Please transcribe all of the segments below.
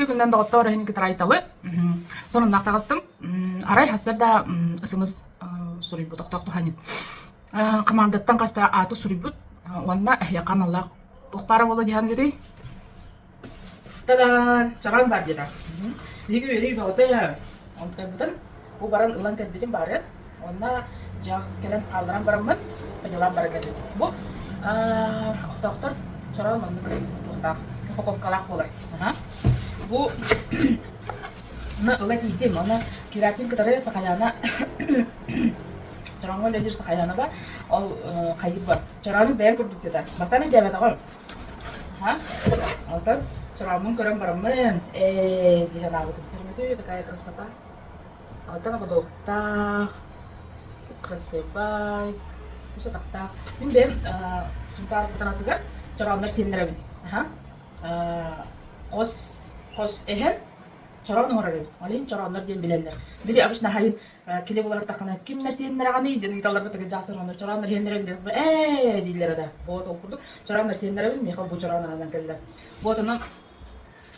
Үтүө күнүнэн доҕоттоор, эһини кытары Айталы. Сонуннаах таҕыстым. Арай хассар да ысымыс суруйбут, охтоох туһанын. Командаттан хаста ааты суруйбут уонна эһиэхэ аналлаах туох баара буола диһан гытый? Та-дан! Чаҕаан баар диэтэ. Биһиги үөрүү бөҕөтө. Онтукайбытын бу баран ылан кэлбитим баарын. Уонна дьиэҕэ кэлэн хаалларан бараммын, по делам баран кэлбитим. Бу охтоохтор чороон маннык туохтаах, упаковкалаах буолар. Бу Аны ыла тиийдим. Аны Кирапин кытары Сахаяна Чорооҥҥо үлэлиир Сахаяна бар. Ол хайыыр бар. Чороону бэйэм курдук диэтэ. Бастаан өйдөөбөтөҕүм. Онтон чорооммун көрөн бараммын, ээ дии санаабытым. Көрмөтүй, какая красота. Онтон ободоктаах, красивай, үс атахтаах. Мин бэйэм Сунтаар Кутанатыгар чорооннор сиэннэрэбин. Хос хос эһэм чороон оҥорор эбит. Ол иһин чорооннор диэн билэллэр. Били обычно хаһын кини булаһыртаххына кимнэр сиэннэрэҕиний диэн ыйыталларбыт дьаасыр ону чорооннор сиэннэрэбин диэн ээ дииллэр этэ. Вот ол курдук чорооннор сиэннэрэбин миэхэ бу чороон ананан кэллэ. Вот онон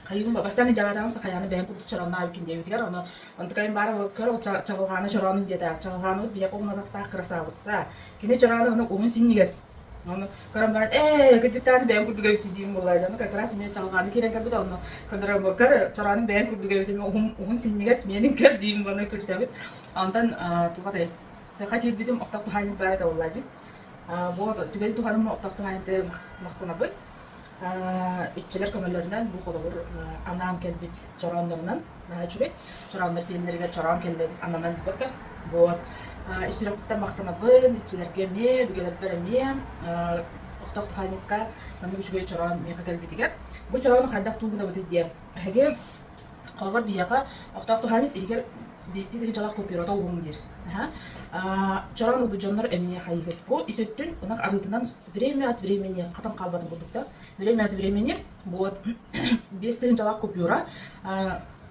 хайыым бастаан дьаҕатаҕым сахаяны бэйэм курдук чорооннаах эбиккин диэбитигэр ону онтукайым баара көр ол чаҕылҕааны чороонун диэтэ. Чаҕылҕааныбыт биһиэхэ уһун атахтаах кырасаабысса. Кини чороона ону уһун синньигэс. Ону көрөн баран, ээ, кырдьыктааны бэйэм курдук эбит диим буолла. Ону как раз эмиэ чалҕааны киирэн кэлбит, онно көрдөрөн көр, чороону бэйэм курдук эбит, эмиэ уһун, уһун синньигэс миэнин көр диим уонна күлсэбит. Онтон туох атай, цехха киирбитим, охтох туһаайын баар этэ буолла дии. Бу түгэни туһаным охтох туһаайынты махтанабын. Иччилэр көмөлөрүнэн бу холобур анаан кэлбит чорооннорунан наһаа үчүгэй. Чорооннор сиэннэригэр чороон кэллэ ананан бүппэккэ. Вот. Ис сүрэхпиттэн махтанабын, иччилэргэ эмиэ, өбүгэлэрбэр эмиэ. Охтоох туһаанньытка маннык үчүгэй чороон миэхэ кэлбитигэр. Бу чороону хайдах туугунабытый диэн. Эһиги холобур биһиэхэ охтоох туһаанньыт иһигэр биэстии тыһыынчалаах купюрата угуҥ диир. Чороон ылбыт дьоннор эмиэ хайыгыт. Бу ис өттүн ынах арыытынан время от времени хатан хаалбатын курдук да. Время от времени вот 5 тыһыынчалаах купюра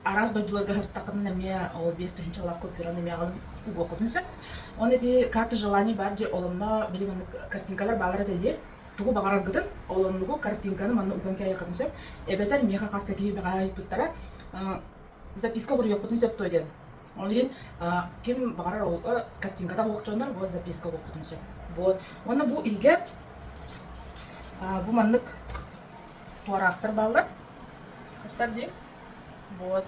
араас дойдуларга сырыттаххытына эмиэ ол 5 тыһыынчалаах купюраны эмиэ аҕалан угуоххутун сөп. Оны ити карта желаний баар дьэ ол онно били маннык картинкалар бааллар этэ дии. Тугу баҕараргытын ол оннугу картинканы манна уган кээйиэххитин сөп. Эбэтэр миэхэ хас да киһи бэҕэһээ ыйыппыттара записка суруйуохпутун сөп дуо диэн. Ол иһин ким баҕарар ол картинката суох дьоннор бу записка угуоххутун сөп. Вот. Уонна бу илгэ бу маннык туораахтар бааллар. Хастар дии? Вот.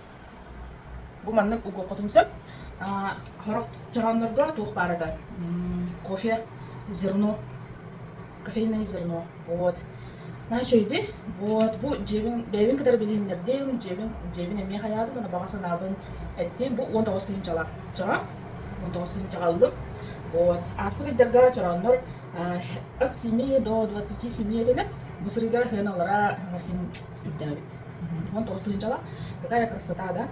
Бу маннык угуоххутун сөп. Сорох чорооннорго туох баар этэ? Кофе, зерно, кофейное зерно. Вот. Наһаа үчүгэй Вот. Бу дьиэбин бэйэбин кытары билиһиннэрдим, дьиэбин, дьиэбин эмиэ хайаатым, уонна баҕа санаабын эттим. Бу 19 тыһыынчалаах чороон. 19 тыһыынчаҕа ыллым. Вот. Ааспыт ыйдарга чорооннор от 7 до 27 этилэр. Бу сырыыга сыаналара иһин үрдээбит. 19 тыһыынчалаах. Какая красота, да?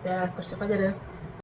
Так, көрсөххө диэри.